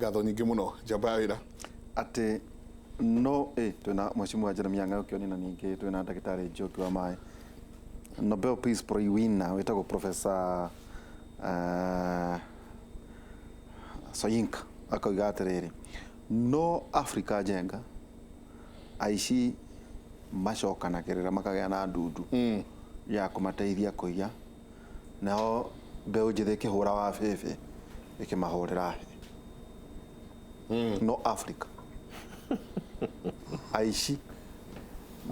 Ngatho nyingĩ mũno, njamba ya wĩra. Atĩ no ĩ twĩna Mheshimiwa Jeremiah Ng'aũ Kĩoni na ningĩ twĩna ndagĩtarĩ Njoki wa Maĩ, Nobel Peace Prize winner wĩtagwo Professor Soyinka akoiga atĩrĩrĩ, no Africa njenga aici macokanagĩrĩra makagĩa na ndundu ya kũmateithia kũiya, nao mbeũ njĩthĩ ĩkĩhũra wa bĩbĩ ĩkĩmahũrĩra hĩ. No Africa aici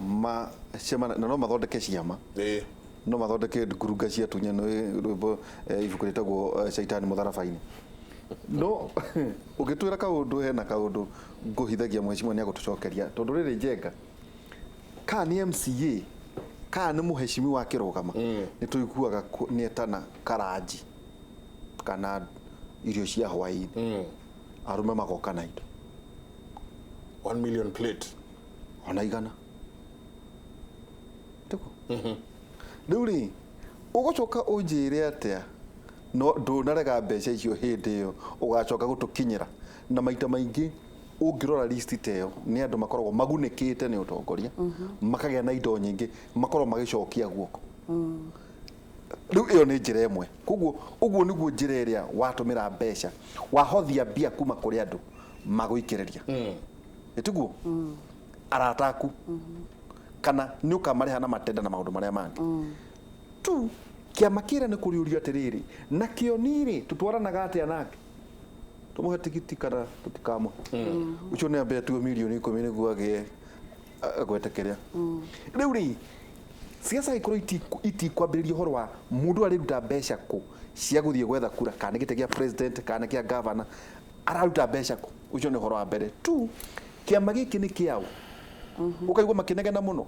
macemana na no mathondeke ciama, no mathondeke ngurunga cia tunyano, rwĩmbo, ibuku rĩtagwo Shaitani Mũtharaba-inĩ. No ũngĩtwĩra kaũndũ, hena kaũndũ ngũhithagia, mheshimiwa nĩ agũtũcokeria, tondũ rĩrĩ njenga kana nĩ MCA kana nĩ mũheshimiwa akĩrũgama, nĩ tũiguaga nĩ etana karanji kana irio cia hwaĩ-inĩ, arũme magoka na indo. 1 million plate. Ona igana tiguo. Rĩu rĩ, ũgũcoka ũnjĩre atĩa no ndũnarega mbeca icio hĩndĩ ĩyo ũgacoka gũtũkinyĩra? Na maita maingĩ ũngĩrora list ta ĩyo, nĩ andũ makoragwo magunĩkĩte nĩ ũtongoria, makagĩa na indo nyingĩ, makoragwo magĩcokia guoko. Rĩu ĩyo nĩ njĩra ĩmwe. Koguo ũguo nĩguo njĩra ĩrĩa watũmĩra mbeca, wahothia mbia kuma kũrĩ andũ magũikĩrĩria, ĩtiguo arata aku, kana nĩ ũkamarĩha na matenda na maũndũ marĩa mangĩ tu. Kĩama kĩrĩa nĩ kũrĩũrio atĩrĩrĩ, na kĩoni rĩ, tũtwaranaga atĩa nake? Tũmũhe tigiti kana tũtikamũhe? Ũcio nĩ ambe atuo mirioni 10 nĩguo agĩe agwete kĩrĩa. Rĩu rĩ, siasa ikorwo itikwambĩrĩria ũhoro wa mũndũ arĩruta mbeca kũ cia gũthiĩ gwetha kura, kana nĩ gĩtĩ gĩa president kana nĩ kĩa governor, araruta mbeca kũ? Ũcio nĩ ũhoro wa mbere tu. Kĩama gĩkĩ nĩ kĩaũ? Ũkaigua makĩnegena mũno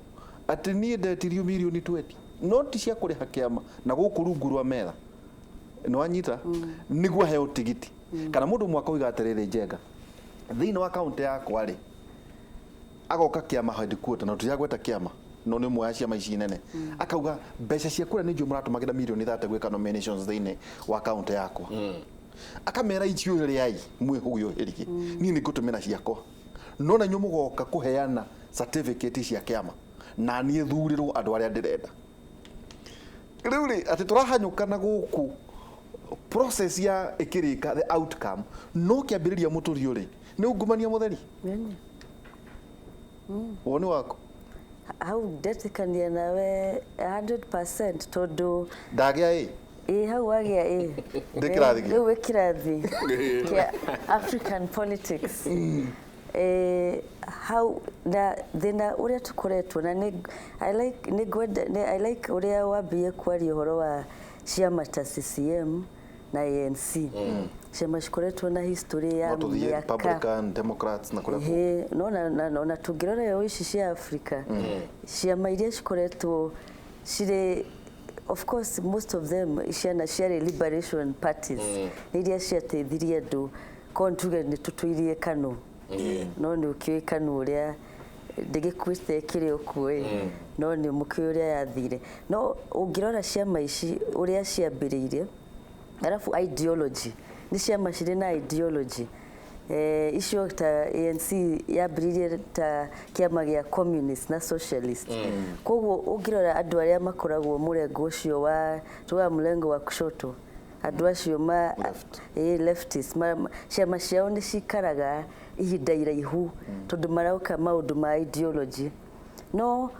atĩ niĩ ndetirio mirioni 20, no ti cia kũrĩha kĩama na gũkũ rungu rwa metha, nĩ wanyita, nĩguo aheo tigiti. Kana mũndũ ũmwe akoiga atĩrĩrĩ, njenga thĩinĩ wa kaũntĩ yakwa rĩ, agoka kĩama headquarter, na tũtiragweta kĩama, no nĩ ũmwe wa ciama ici nene, akauga mbeca cia kũrĩa nĩ njũĩ mũratũmagĩra mirioni 30 gwĩka nominations thĩinĩ wa kaũntĩ yakwa. Akamera icio rĩai mwĩhũyũhĩrie, niĩ nĩ ngũtũmĩra ciakwa, no na inyuĩ mũgoka kũheana certificate cia kĩama na niĩ thurĩrwo andũ arĩa ndĩrenda. Rĩu rĩ, atĩ tũrahanyũka na gũkũ process ya ĩkĩrĩka, the outcome no kĩambĩrĩria mũtũrio rĩ, nĩ ungumania mũtheri. Nene. Woni waku? Hau ndetĩkania nawe 100% tondũ ndagĩa ĩ. Ĩ hau wagĩa ĩ. Ndĩ kĩrathi kĩa? Rĩu wĩ kĩrathi kĩa African politics. Hau na thĩna ũrĩa tũkoretwo na nĩ I like, nĩ ngwenda I like ũrĩa wambie kwaria ũhoro wa ciama ta CCM na ANC, ciama cikoretwo na history ya no tũthiĩ mĩaka. Republican, Democrats na kũrĩa kũngĩ. Ĩhĩ, no na tũngĩrora o ici cia Africa, ciama iria cikoretwo cirĩ, of course most of them ciana ciarĩ liberation parties, nĩ iria ciateithirie andũ. Korwo nĩ tuge nĩ tũtũirie KANU, no nĩ ũkĩũĩ KANU ũrĩa ndĩgĩkuĩte ĩkĩrĩ o kuo ĩ, no nĩ mũkĩũĩ ũrĩa yathire. No ũngĩrora ciama ici ũrĩa ciambĩrĩirie, arabu ideology, nĩ ciama cirĩ na ideology. Icio ta ANC yambĩrĩirie ta kĩama gĩa communist na socialist. Koguo ũngĩrora andũ arĩa makoragwo mũrengo ũcio wa tugaga mrengo wa kushoto, andũ acio ma Left. Ĩ leftist, ciama ciao nĩ cikaraga ihinda iraihu tondũ marauka maũndũ ma ideology. No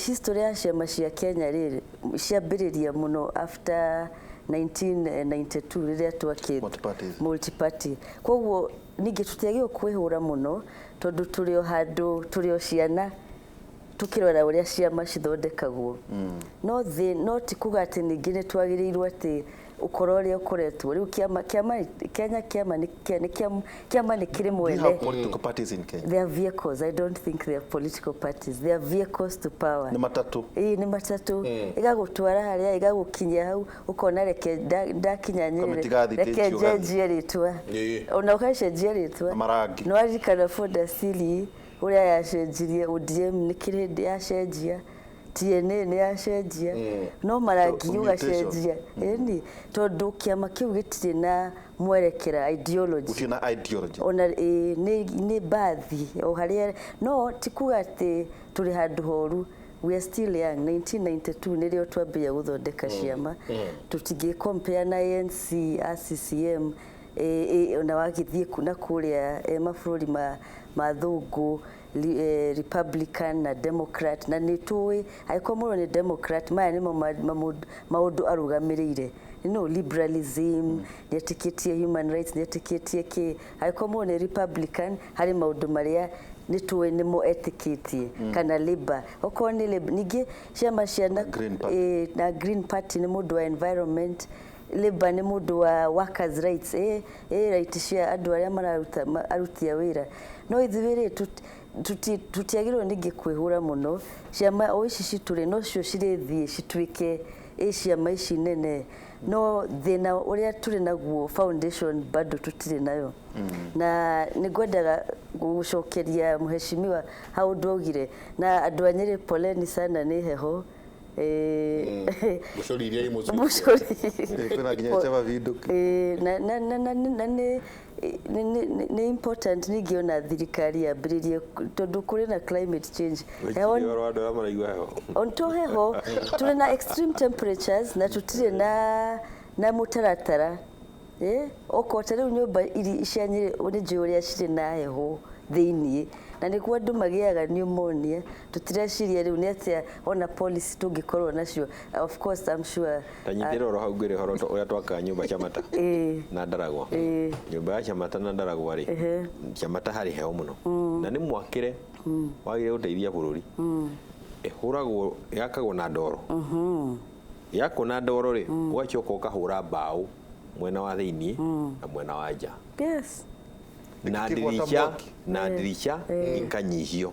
history ya ciama cia Kenya rĩ, ciambĩrĩria mũno after 1992 rĩrĩa twakĩ Multi-parties. Multi-party. Koguo ningĩ tũtiagĩrĩirwo kwĩhũra mũno tondũ tũrĩ o handũ, tũrĩ o ciana tukĩrora ũrĩa ciama cithondekagwo. No thĩ no ti kuga atĩ ningĩ nĩ twagĩrĩirwo atĩ ũkora ũrĩa ũkoretwo rĩu kĩama Kenya, kĩama nĩ kĩama nĩ kĩrĩ Do you mwene. have political parties in Kenya? They are vehicles. I don't think they are political parties. They are vehicles to power. Nĩ matatũ. Ĩĩ, nĩ matatũ. Ĩgagũtwara harĩa, ĩgagũkinyia hau, ũkona reke ndakinya Nyĩrĩ, Kamĩtĩ gathikĩtie reke ũgathiĩ. njenjie rĩtwa. Ona ũgacenjia rĩtwa. Na marangi. Nĩ waririkana Forda Asili ũrĩa yacenjirie ODM, nĩ kĩrĩ hĩndĩ yacenjia. TNA nĩ yacenjia, no marangi So, mutation. ũgacenjia, ĩni tondũ kĩama kĩu gĩtirĩ na mwerekera, ideology. Gũtirĩ na ideology. Ona ĩ, nĩ bathi o harĩa, no ti kuga atĩ tũrĩ handũ horu. We are still young. 1992 nĩrĩo twambia gũthondeka ciama. Tũtingĩ compare na ANC a CCM, ona wagĩthiĩ na kũrĩa mabũrũri ma thũngũ, Republican na Democrat, na nĩ tũĩ angĩkorwo mũndũ nĩ Democrat, maya nĩmo maũndũ arũgamĩrĩire, liberalism, nĩ etĩkĩtie human rights, nĩ etĩkĩtie kĩ. Angĩkorwo mũndũ nĩ Republican, harĩ maũndũ marĩa nĩ tũĩ nĩmo etĩkĩtie, kana Labour, okorwo nĩ Labour. Ningĩ ciama cia na, Green Party. Na Green Party nĩ mũndũ wa environment, Labour nĩ mũndũ wa workers rights, right cia andũ arĩa mararuta aruti a wĩra. No ithuĩ rĩ, tũtiagĩrĩirwo ningĩ kwĩhũra mũno. Ciama o ici citũrĩ nocio cirĩthiĩ cituĩke ciama ici nene, no thĩna ũrĩa tũrĩ naguo, foundation bado tũtirĩ nayo. Na nĩ ngwendaga gũcokeria mheshimiwa hau ũndũ augire, na andũ a Nyĩrĩ, poleni sana nĩ heho. Mũcori iria imwe. Mũcori. Kwĩna nginya chama vindu. Na nĩ important ningĩ ona thirikari yambĩrĩrie, tondũ kũrĩ na climate change. Heho. Wĩcirie ũhoro wa andũ arĩa maraigua heho. On to heho, tũrĩ na extreme temperatures na tũtirĩ na mũtaratara. Okorwo ta rĩu nyũmba iri cia Nyĩrĩ, nĩ njũĩ ũrĩa cirĩ na heho thĩiniĩ, na nĩguo andũ magĩaga pneumonia. Tũtireciria rĩu nĩ atĩa ona policy tũngĩkorwo nacio. Of course, I'm sure. Ta nyitĩra oro hau ngwĩre ũhoro ũrĩa twakaga nyũmba Chamata na Ndaragwa. Nyũmba ya Chamata na Ndaragwa rĩ, Chamata harĩ heho mũno na nĩ mwakĩre wagĩrĩire gũteithia bũrũri. Ĩhũragwo, yakagwo na ndoro. Yakwo na ndoro rĩ, ũgacoka ũkahũra mbaũ mwena wa thĩiniĩ na mwena wa nja na Ĩkĩgwata ndirica mwaki. na ndirica ikanyihio,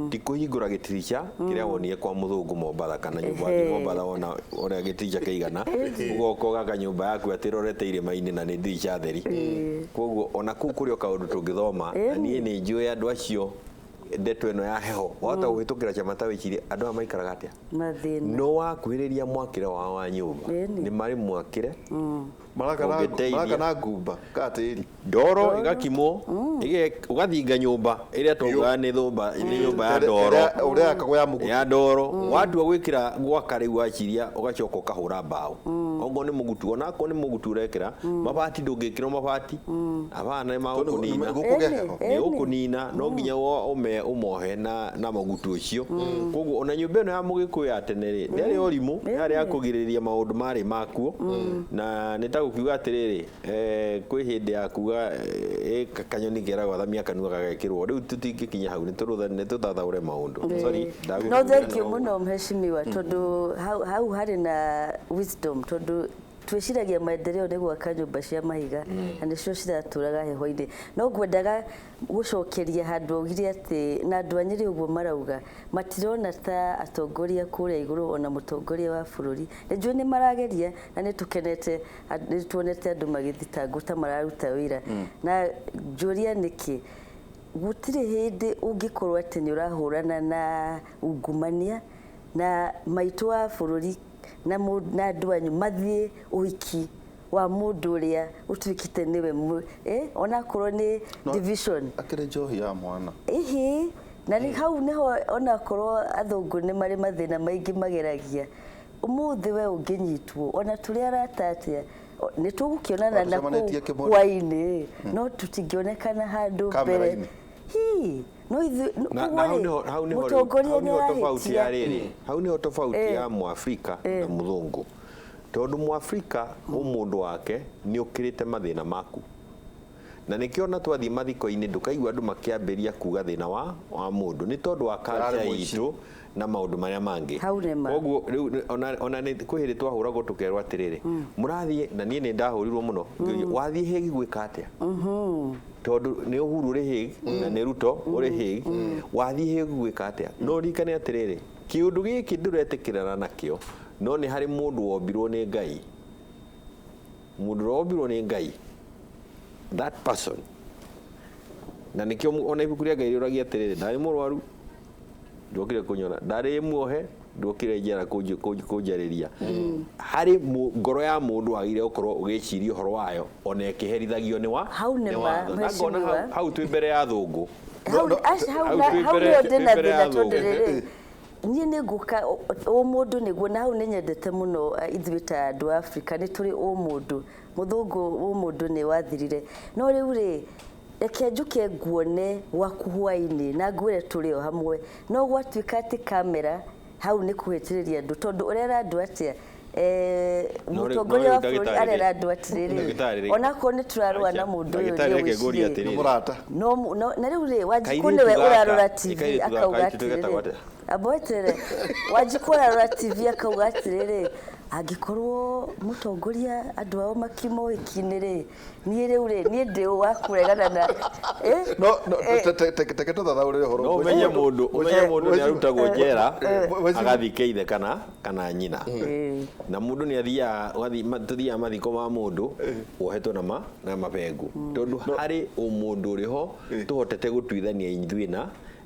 ti kũhingũra gĩtirica kĩrĩa wonire kwa mũthũngũ Mombatha, kana nyũmba wathiĩ Mombatha wona ũrĩa gĩtirica kĩigana, ũgoka ũgaka nyũmba yaku atĩ ĩrorete irĩma-inĩ na nĩ ndirica theri. Koguo ona kũu kũrĩ o kaũndũ tũngĩthoma. Na niĩ nĩ njũĩ andũ acio ndeto ĩno ya heho wahota kũhĩtũkĩra Chamata wĩcirie andũ aya maikaraga atĩa, mathĩna. no wakuhĩrĩria mwakĩre wao wa nyũmba, nĩ marĩ mwakĩre ũngĩteithia. Maraka na ngumba ka tĩri. Ndoro ĩgakimwo, ũgathinga nyũmba ĩrĩa twaugaga nĩ thũmba, nĩ nyũmba ya ndoro. Ũrĩa yakagwo ya mũgutu. Ya ndoro. Watua gwĩkĩra gwaka rĩu, waciria ũgacoka ũkahũra mbaũ, okorwo nĩ mũgutu, onakorwo nĩ mũgutu ũrekĩra mabati, ndũngĩkĩrwo mabati abana nĩ magũkũnina. Gũkũgĩa heho. Nĩ ũkũnina, no nginya ũmohe na mũgutu ũcio. Koguo ona nyũmba ĩno ya mũgĩkũyũ ya tene rĩ, ndĩarĩ ũrimũ, yarĩ ya kũgirĩrĩria maũndũ marĩ makuo. Na nĩ ta gũkiuga atĩrĩrĩ, kwĩ hĩndĩ ya kuga kanyoni keragwo athamia kanua gagekĩrwo. Rĩu tũtingĩkinya hau, nĩ tũthathaũre maũndũ. Sorry. No thank you mũno mheshimiwa, tondũ hau harĩ na wisdom, tondũ twĩciragia maendeleo nĩ gwaka nyũmba cia mahiga na nĩcio ciratũraga heho-inĩ. No ngwendaga gũcokeria handũ augire atĩ na andũ a Nyĩrĩ ũguo marauga matirona ta atongoria kũrĩa igũrũ, ona mũtongoria wa bũrũri. Nĩ njũĩ nĩ marageria na nĩ tũkenete, nĩ tuonete andũ magĩthitangwo ta mararuta wĩra, na njũria nĩkĩ gũtirĩ hĩndĩ ũngĩkorwo atĩ nĩ ũrahũrana na ungumania na maitũ wa bũrũri na andũ anyu mathiĩ ũhiki wa mũndũ ũrĩa ũtuĩkĩte nĩwe onakorwo nĩ division. Akĩrĩ njohi ya mwana. Ihi na nĩ hau nĩho onakorwo athũngũ nĩ marĩ mathĩna maingĩ mageragia ũmũthĩ, we ũngĩnyitwo ona tũrĩ arata atĩa, nĩ tũgũkĩonana na kũu Tũcemanĩtie kĩmũrĩ. hwaĩ-inĩ, no tũtingĩonekana handũ mbere Kamera-inĩ. hi no ithuĩ. Na hau niho, hau niho rĩu- Mũtongoria hau niho nĩ tofauti ya arahĩtia. rĩrĩ, hau niho tofauti ya Mwafrika na mũthũngũ, tondũ Mwafrika ũmũndũ wake nĩ ũkĩrĩte mathĩna maku, na nĩkĩo ona twathiĩ mathiko-inĩ ndũkaigua andũ makĩambĩria kuga thĩna wa mũndũ, nĩ tondũ wa culture Ararĩ mũici. itũ na maũndũ marĩa mangĩ. Hau nĩ ma. Koguo rĩu ona nĩ kwĩ hĩndĩ twahũragwo tũkerwo atĩrĩrĩ, mũrathiĩ, na niĩ nĩ ndahũrirwo mũno ngĩũrio, wathiĩ Hague gwĩka atĩa? Tondũ nĩ Uhuru ũrĩ Hague na nĩ Ruto ũrĩ Hague, wathiĩ Hague gwĩka atĩa? No ririkane atĩrĩrĩ, kĩũndũ gĩkĩ ndũretĩkĩrana nakĩo, no nĩ harĩ mũndũ wombirwo nĩ Ngai, mũndũ ũrĩa wombirwo nĩ Ngai, that person. Na nĩkĩo ona ibuku rĩa Ngai rĩũragia atĩrĩrĩ, ndarĩ mũrwaru ndokire kũnyona, ndarĩ muohe. Ndokire njera kũnjarĩria harĩ ngoro ya mũndũ wagĩrĩire gũkorwo ũgĩciria ũhoro wayo ona ĩkĩherithagio nĩ wa Hau nĩ ma, watho. Na ngona mheshimiwa. hau twĩ mbere ya thũngũ. Hau No, no, aca, hau hau twĩ hau mbere- nĩho ndĩna twĩ mbere ya thĩna tondũ thũngũ. rĩrĩ niĩ nĩ ngũka ũmũndũ nĩguo na hau nĩ nyendete mũno ithuĩ ta andũ a Afrika nĩ tũrĩ ũmũndũ mũthũngũ ũmũndũ nĩ wathirire no rĩu rĩ reke njũke nguone gwaku hwainĩ na ngwĩre tũrĩ o hamwe no gwatuĩka atĩ kamera hau nĩ kũhĩtĩrĩria andũ tondũ ũrera andũ atĩa? No rĩu- Mũtongoria no wa rĩu bũrũri ndagĩtarĩ arera rĩ- andũ atĩrĩrĩ ndagĩtarĩ rĩ- onakorwo nĩ tũrarũa na Acha, mũndũ ũyũ ndagĩtarĩ reke ngũrie nĩ atĩrĩrĩ. Nĩ mũrata. no no na rĩu rĩ Wanjikũ Kairĩtu nĩwe gaka, ũrarora nĩ TV kairĩtu gaka, akauga kairĩtu getagwo atĩrĩrĩ atĩa? amba weterere Wanjikũ ũrarora TV akauga atĩrĩrĩ angĩkorwo mũtongoria andũ ao makiuma ũhiki-inĩ rĩ niĩ rĩu rĩ niĩ ndĩ wa kũregana na eh? No no teke tũthathaũrĩre ũhoro. No ũmenye mũndũ ũmenye mũndũ nĩ arutagwo njera Mheshimiwa. agathike ithe kana nyina Eh. na mũndũ nĩ athiaga tũthiaga mathiko ma mũndũ wohetwo na ma na mabengu tondũ harĩ ũmũndũ ũrĩ ho tũhotete gũtuithania ithuĩ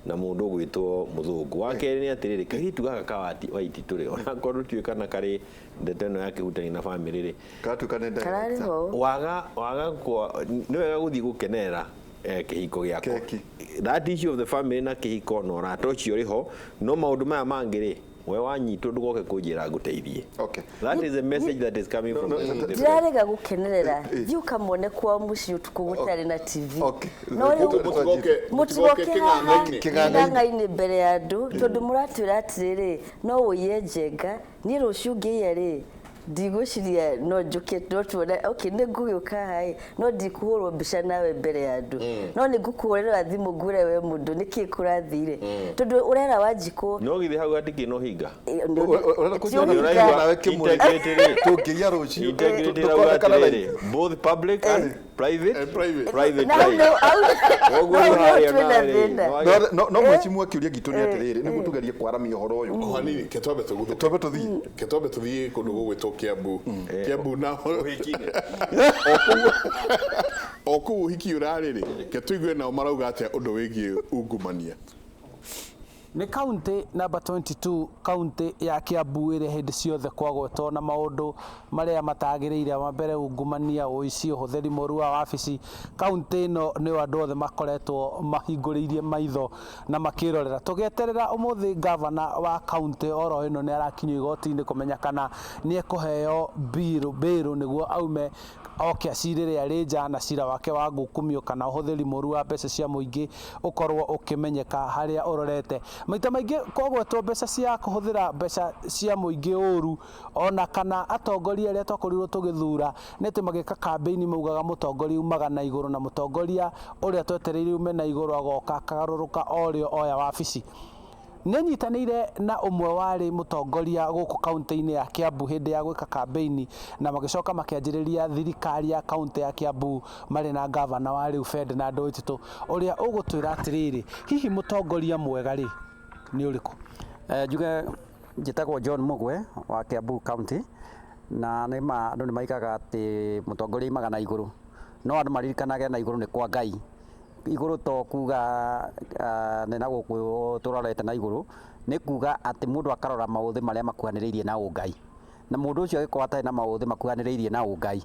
na mũndũ ũgwĩtwo mũthũngũ. Wa kerĩ nĩ atĩrĩrĩ kairĩtu gaka ka waititũ rĩ onakorwo tũtiũĩ kana karĩ ndeto ĩno ya kĩhutania na bamĩrĩ rĩ Karatuĩka nĩ Kararĩ director. ho. Waga kwa nĩ wega gũthiĩ gũkenerera kĩhiko gĩakwa. Keki. That issue of the family na kĩhiko na ũrata ũcio ũrĩ ho no maũndũ maya mangĩ rĩ we wanyitwo ndũgoke kũnjĩra ngũteithie. Okay. That is a message that is coming from No, the, no, the Ndirarega gũkenerera Eh. thiĩ ũkamone kwao mũciĩ ũtukũ gũtarĩ na TV. Okay. No rĩu Mũtigoke mũtigoke haha kĩng'ang'a-inĩ. Kĩng'ang'a-inĩ. kĩng'ang'a-inĩ mbere ya andũ tondũ mũratwĩra atĩrĩrĩ no ũiye njenga niĩ rũciũ ngĩiya rĩ ndigwĩciria no njũke no tuone okay nĩ ngũgĩũka haha ĩ no ndikũhũrwo mbica nawe mbere ya andũ no nĩ ngũkũhũrĩra thimũ ngwĩre we mũndũ nĩkĩ kũrathire tondũ ũrera Wanjikũ no githĩ hau hatikĩ no hinga. Ũrenda Ti kũnjĩra ũhinga. nawe kĩmũrĩ Integrity rĩ. tũngĩiya rũciũ Integrity tũkonekana rauga na atĩrĩrĩ both public and private And private. private Na hau life. Koguo hau rĩu nĩho harĩa twĩna nawe rĩ, thĩna. nĩwagĩa- No mheshimiwa kĩũria gitũ nĩ atĩrĩrĩ nĩguo tũgerie kwaramia ũhoro ũyũ. O hanini ke twambe tũguthũke. Twambe tũthiĩ. Ke twambe tũthiĩ kũndũ gũgwĩtwo Kiambu. Kiambu nao Ũhiki-inĩ. o kũu ũhiki ũrarĩ rĩ ke tũigue nao marauga atĩa ũndũ wĩgiĩ ungumania. Nĩ kaunti namba 22 kaunti ya Kiambu ĩrĩa hĩndĩ ciothe kwagwetwo na maũndũ marĩa matagĩrĩire wa mbere ungumania ũici ũhũthĩri mũru wa wabici kaunti ĩno nĩyo andũ othe makoretwo mahingũrĩirie maitho na makĩrorera tũgĩeterera ũmũthĩ gavana wa kaunti oro ĩno nĩ arakinyio igoti-inĩ kũmenya kana nĩ ekũheo bĩrũ nĩguo aume oke acirĩre arĩ nja na cira wake wa ngukumio kana ũhũthĩri mũru wa mbeca cia mũingĩ ũkorwo ũkĩmenyeka harĩa ũrorete maita maingĩ kwagwetwo mbeca cia kũhũthĩra mbeca cia mũingĩ ũru ona kana atongoria arĩa twakorirwo tũgĩthura nĩ atĩ magĩka kambĩini maugaga mũtongoria umaga na igũrũ na mũtongoria ũrĩa twetereire ume na igũrũ agoka akagarũrũka o rĩo oya wabici. Nĩanyitanĩire na ũmwe warĩ mũtongoria gũkũ kaunti-inĩ ya Kiambu hĩndĩ ya gwĩka kambĩini na magĩcoka makĩanjĩrĩria thirikari ya kaunti ya Kiambu marĩ na gavana wa rĩu Ferdinand Waititu ũrĩa ũgũtwĩra atĩrĩrĩ hihi mũtongoria mwega rĩ nĩ ũrĩkũ? Njuge njĩtagwo John Mugwe wa Kiambu County na nĩ ma andũ nĩ maigaga atĩ mũtongoria aimaga na igũrũ no andũ maririkanage na igũrũ nĩ kwa Ngai igũrũ to kuga nĩ na gũkũ tũrorete na igũrũ nĩ kuga atĩ mũndũ akarora maũthĩ marĩa makuhanĩrĩirie na ũngai na mũndũ ũcio angĩkorwo atarĩ na maũthĩ makuhanĩrĩirie na ũngai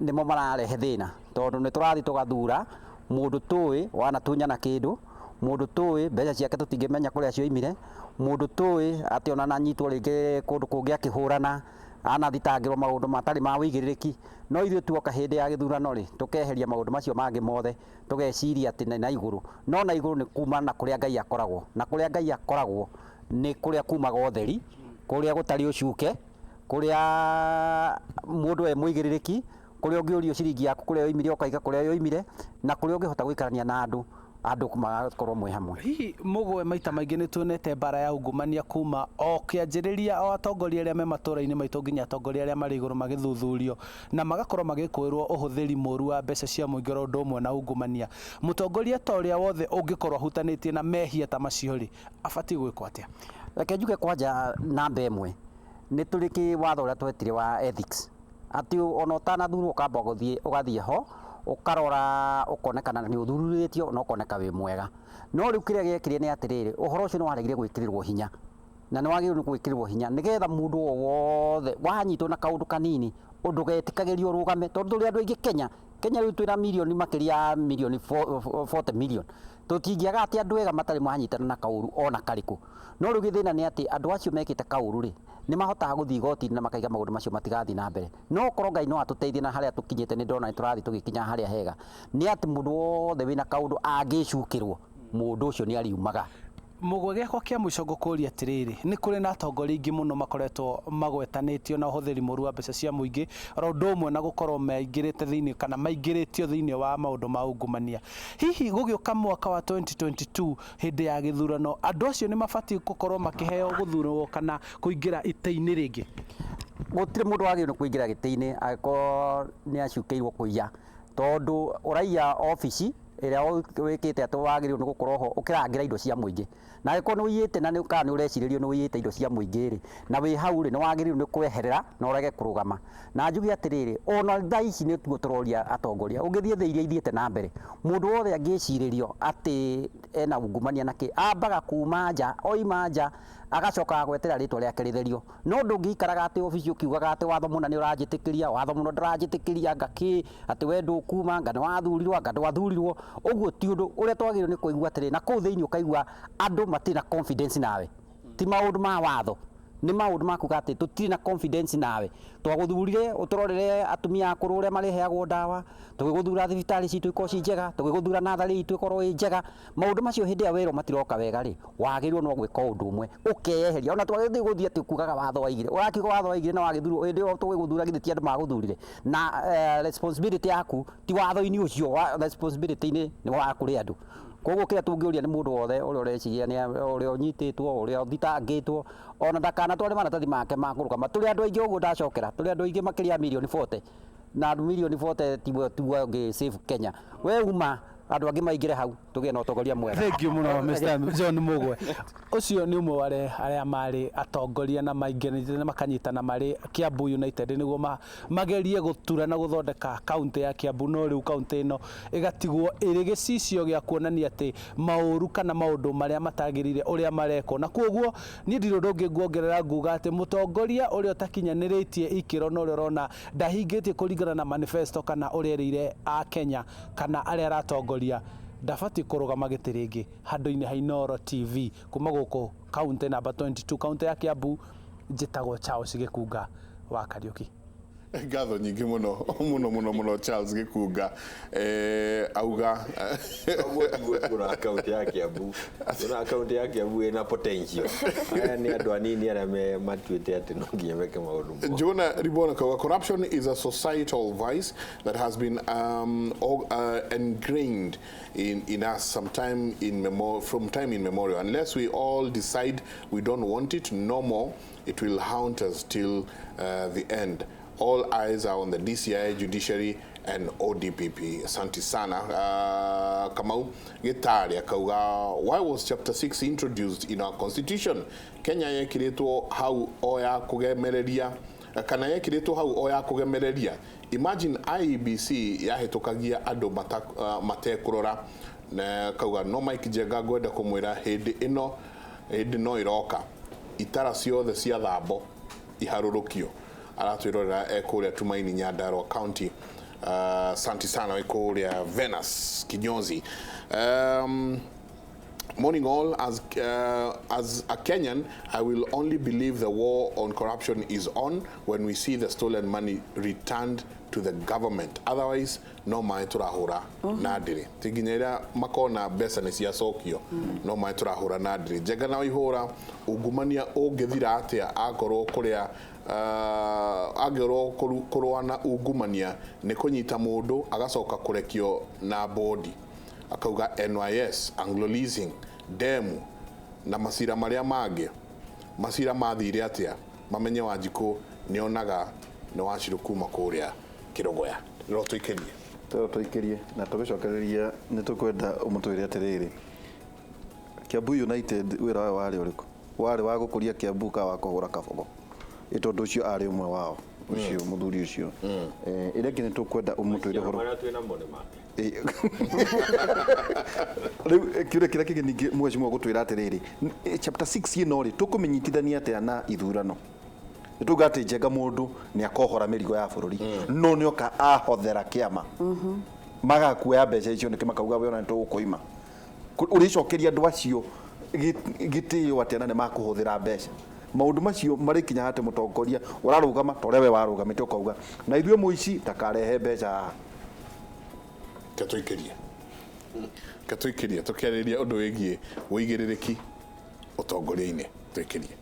nĩmo mararehe thĩna tondũ nĩ tũrathiĩ tũgathura mũndũ tũĩ wanatunyana kĩndũ mũndũ tũĩ mbeca ciake tũtingĩmenya kũrĩa cioimire mũndũ tũĩ atĩ ona nanyitwo rĩngĩ kũndũ kũngĩ akĩhũrana anathitangĩrwo maũndũ matarĩ ma wĩigĩrĩrĩki no ithuĩ tuoka hĩndĩ ya gĩthurano rĩ tũkeheria maũndũ macio mangĩ mothe tũgeciria atĩ nĩ na igũrũ no na igũrũ nĩ kuma na kũrĩa Ngai akoragwo na kũrĩa Ngai akoragwo nĩ kũrĩa kumaga ũtheri kũrĩa gũtarĩ ũcuke kũrĩa mũndũ e mũigĩrĩrĩki kũrĩa ũngĩũrio ciringi yaku kũrĩa yoimire ũkaiga kũrĩa yoimire na kũrĩa ũngĩhota gũikarania na andũ andũ magakorwo mwĩ hamwe. Hihi Mugwe maita maingĩ nĩ tuonete mbara ya ungumania kuma o kĩanjĩrĩria o atongoria arĩa me matũra-inĩ maitũ nginya atongoria arĩa marĩ igũrũ magĩthuthurio na magakorwo magĩkũĩrwo ũhũthĩri mũru wa mbeca cia mũingĩ oro ũndũ ũmwe na ungumania mũtongoria ta ũrĩa wothe ũngĩkorwo ahutanĩtie na mehia ta macio rĩ abatiĩ gwĩkwo atĩa? Reke njuge kwanja namba ĩmwe nĩ tũrĩ kĩwatho ũrĩa twetire wa ethics atĩ ona ũtanathurwo ũkamba gũthiĩ ũgathiĩ ho ũkarora ũkonekana nĩ ũthuthurĩtio na ũkoneka wĩ mwega no rĩu kĩrĩa gĩekire nĩ atĩrĩrĩ ũhoro ũcio nĩ waregire gwĩkĩrĩrwo hinya Na nĩ wagĩrĩirwo nĩ gwĩkĩrwo hinya nĩgetha mũndũ o wothe wanyitwo na kaũndũ kanini ndũgetĩkagĩrio ũrũgame, tondũ tũrĩ andũ aingĩ Kenya. Kenya rĩu twĩna mirioni makĩria ya mirioni 40 million. Tũtingĩaga atĩ andũ ega matarĩ manyitana na kaũru ona karĩkũ. No rĩu gĩthĩna nĩ atĩ andũ acio mekĩte kaũru rĩ, nĩ mahotaga gũthiĩ igoti-inĩ na makaiga maũndũ macio matigathiĩ na mbere. No korwo Ngai no atũteithie na harĩa tũkinyĩte, nĩ ndona nĩ tũrathiĩ tũgĩkinya harĩa hega, nĩ atĩ mũndũ wothe wĩna kaũndũ angĩcukĩrwo, mũndũ ũcio nĩ ariumaga. Mũgwe gĩakwa kĩa mũico ngũkũria atĩrĩrĩ, nĩ kũrĩ na atongoria aingĩ mũno makoretwo magwetanĩtio na ũhũthĩri mũru wa mbeca cia mũingĩ, oro ũndũ ũmwe na gũkorwo maingĩrĩte thĩinĩ kana maingĩrĩtio thĩinĩ wa maũndũ ma ungumania. Hihi gũgĩũka mwaka wa 2022 hĩndĩ ya gĩthurano, andũ acio nĩ mabatiĩ gũkorwo makĩheo gũthurwo kana kũingĩra itĩ-inĩ rĩngĩ? Gũtirĩ mũndũ wagĩrĩirwo nĩ kũingĩra gĩtĩ-inĩ angĩkorwo nĩ acukĩirwo kũiya, tondũ ũraiya obici ĩrĩa wĩkĩte atĩ wagĩrĩirwo nĩ gũkorwo ho ũkĩrangĩra indo cia mũingĩ. Na angĩkorwo nĩ ũiyĩte na kana nĩ ũrecirĩrio nĩ ũiyĩte indo cia mũingĩ rĩ, na wĩ hau rĩ, nĩ wagĩrĩirwo nĩ kweherera na ũrege kũrũgama. Na njuge atĩrĩrĩ, ona thaa ici nĩ tuo tũroria atongoria, ũngĩthiĩ thĩ iria ithiĩte na mbere, mũndũ wothe angĩcirĩrio atĩ ena ungumania na kĩ, ambaga kuma nja, oima nja agacoka gwetera rĩtwa rĩake rĩtherio. No ndũngĩikaraga atĩ obici ũkiugaga atĩ watho mũna nĩ ũranjĩtĩkĩria, watho mũna ndũranjĩtĩkĩria, anga kĩ, atĩ we ndũkuma, anga nĩ wathurirwo, anga ndwathurirwo. Ũguo ti ũndũ ũrĩa twagĩrĩirwo nĩ kũigua atĩrĩ, na kũu thĩinĩ ũkaigua andũ matirĩ na confidence nawe. Ti maũndũ ma watho, nĩ maũndũ ma kuga atĩ tũtirĩ na confidence nawe. Twagũthurire ũtũrorere atumia akũrũ ũrĩa marĩheagwo ndawa, tũgĩgũthura thibitarĩ citũ ikorwo ci njega, tũgĩgũthura natharĩ itũ ĩkorwo ĩ njega. Maũndũ macio hĩndĩ ĩrĩa werwo matiroka wega rĩ, wagĩrĩirwo no gwĩka ũndũ ũmwe, ũkeyeheria. Ona twagĩrĩirwo gũthiĩ atĩ kugaga watho waigire, ũrakiuga watho waigire na wagĩthurwo hĩndĩ ĩyo tũgĩgũthura githĩ ti andũ magũthurire. Na responsibility yaku ti watho-inĩ ũcio, responsibility-inĩ nĩ wa kũrĩ andũ. Koguo kĩrĩa tũngĩũria nĩ mũndũ wothe ũrĩa ũreciria nĩ ũrĩa ũnyitĩtwo, ũrĩa ũthitangĩtwo, ona ndakanatware maratathi make ma kũrũgama. Tũrĩ andũ aingĩ ũguo ndacokera, tũrĩ andũ aingĩ makĩria ya mirioni 40, na andũ mirioni 40 tiguo ũngĩ save Kenya. We uma andũ angĩ maingĩre hau tũgĩe na ũtongoria mwega. Thank you mũno Mr. John Mugwe. Ũcio nĩ ũmwe wa arĩa marĩ atongoria na maingĩranĩte na makanyitana marĩ Kiambu United nĩguo magerie gũtura na gũthondeka kaunti ya Kiambu, no rĩu kaunti ĩno ĩgatigwo ĩrĩ gĩcicio gĩa kuonania atĩ maũru kana maũndũ marĩa matagĩrĩire ũrĩa marekwo. Na koguo niĩ ndirĩ ũndũ ũngĩ nguongerera, nguga atĩ mũtongoria ũrĩa ũtakinyanĩrĩtie ikĩro na ũrĩa ũrona ndahingĩtie kũringana na manifesto kana ũrĩa erĩire a Kenya kana arĩa aratongoria, ndabatiĩ kũrũgama gĩtĩ rĩngĩ handũ-inĩ ha Inooro TV. Kuma gũkũ kaunti namba 22, kaunti ya Kiambu, njĩtagwo Charles Gĩkunga wa Kariũki. Ngatho nyingĩ mũno mũno mũno mũno Charles Gĩkunga. Auga Ũguo tiguo tuonaga kaunti ya Kiambu. Tuonaga kaunti ya Kiambu ĩna potential. Aya nĩ andũ anini arĩa matuĩte atĩ no nginya meke maũndũ mothe. Jonah Ribona Kawa, corruption is a societal vice that has been ingrained in us from time immemorial. Unless we all decide we don't want it no more, it will haunt us till the end. All eyes are on the DCI, judiciary and ODPP. Asante sana. Kamau Gitari akauga, why was chapter 6 introduced in our constitution? Kenya yekiritwo hau oya kugemereria kana yekiritwo hau oya kugemereria. Imagine IEBC yahitukagia andu matekurora. Na kauga no Mike Njenga ngwenda kumwira hindi ino hindi no iroka itara ciothe cia thambo iharurukio. Aratwirorera e kuria Tumaini, Nyandarua County. Asante sana wĩ kũrĩa Venus Kinyozi. Morning all. As a Kenyan, I will only believe the war on corruption is on when we see the stolen money returned to the government. Otherwise, no maĩ tũrahũra na ndĩrĩ. Ti nginya ĩrĩa makona mbeca nĩ ciacokio, no maĩ tũrahũra na ndĩrĩ. Njenga na Waihũra, ungumania ũngĩthira atĩa akorwo kũrĩa angĩkorwo kũrũa na ungumania nĩ kũnyita mũndũ agacoka kũrekio na bodi. Akauga NYS, Anglo Leasing, Demu na macira marĩa mangĩ, macira mathire atĩa? Mamenye Wanjikũ nĩonaga nĩ wacirũ kuma kũrĩa Kĩrũgũya. No tũikĩrie. Tũrĩa tũikĩrie na tũgĩcokereria nĩ tũkwenda ũmũtwĩre atĩrĩrĩ, Kiambu United wĩra wayo warĩ ũrĩkũ? Warĩ wa gũkũria Kiambu ka wa kũhũra kabogo? Ĩ tondũ ũcio arĩ ũmwe wao. Ũcio mũthuri ũcio. Ĩrĩa ĩngĩ nĩ tũkwenda ũmũtwĩre ũhoro. Marĩa twĩ namo nĩ make. Rĩu kĩũria kĩrĩa kĩngĩ ningĩ mheshimiwa gũtwĩra atĩrĩrĩ, chapter 6 ĩno rĩ, tũkũmĩnyitithania atĩa na ithurano? Nĩ tuga atĩ Njenga mũndũ nĩ akohora mĩrigo ya bũrũri, no nĩ oka ahothera kĩama magakuoya mbeca icio nĩkĩ makauga we ona nĩ tũgũkũima. Ũrĩcokeria andũ acio gĩtĩo atĩa na nĩ makũhũthĩra mbeca? Maũndũ macio marĩkinya atĩ mũtongoria ũrarũgama ta ũrĩa we warũgamĩte ũkauga na ithuĩ mũici ndakarehe mbeca haha. Ke tũikĩrie tũkĩarĩrĩria ũndũ wĩgiĩ ũigĩrĩrĩki ũtongoria-inĩ, tũikĩrie.